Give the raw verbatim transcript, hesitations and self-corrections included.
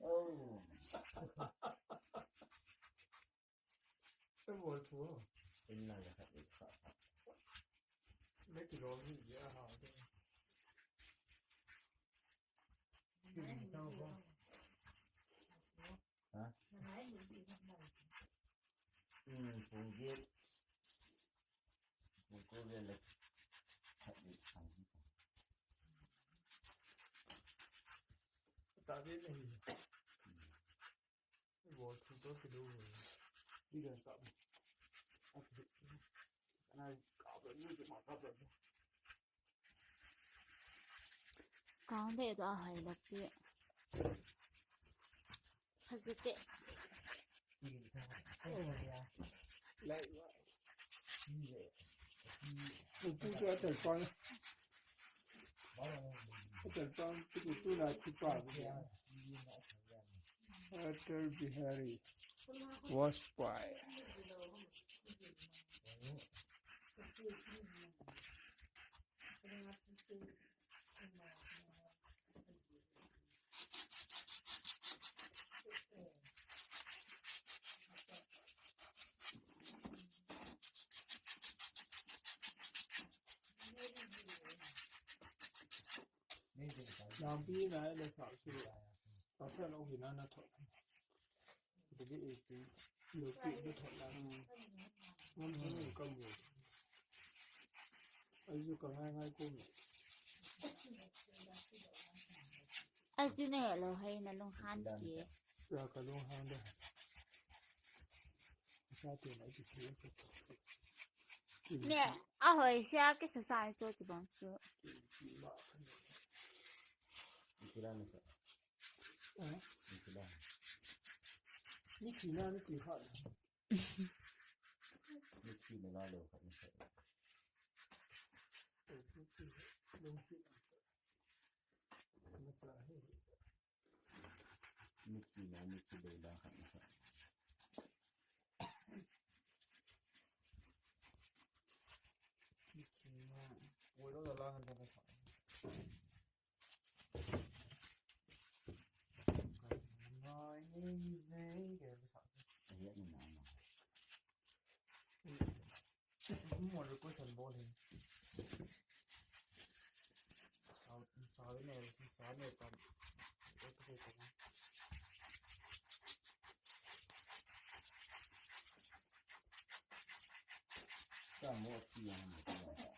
Oh. Tabol thu. Inna la khat. Meki lo hi ya ha. Ha? Hmm, pung get. Pung ko le le. Khat ni khat. Ta de le. Kang de to a hai lak ti. Hazute. Lai. Pu chu a chal pang. A chal pang, tu tu tu na chi pa. Atal Bihari Vajpayee. Lampi na le sa su. Pasa lo hina na tho. Dili iti. Lo ki de tho la. Ngam ngam kam. Ayu ka ngai ngai ko me. Ayu ne lo hai na lung han ki. Ya ka lung han de. Sa te na ki ki. Ne, a hoi sia ki sa sa to ti bang su. Kila na sa. Eh? Kila. Ni kila ni ki ha. Ni kila na lo ka ni sa. Ni kila ni kila da ka ni sa. Mo request an bol hi. Sao, sao ne, sao ne tan. Sa mo ti yang mo.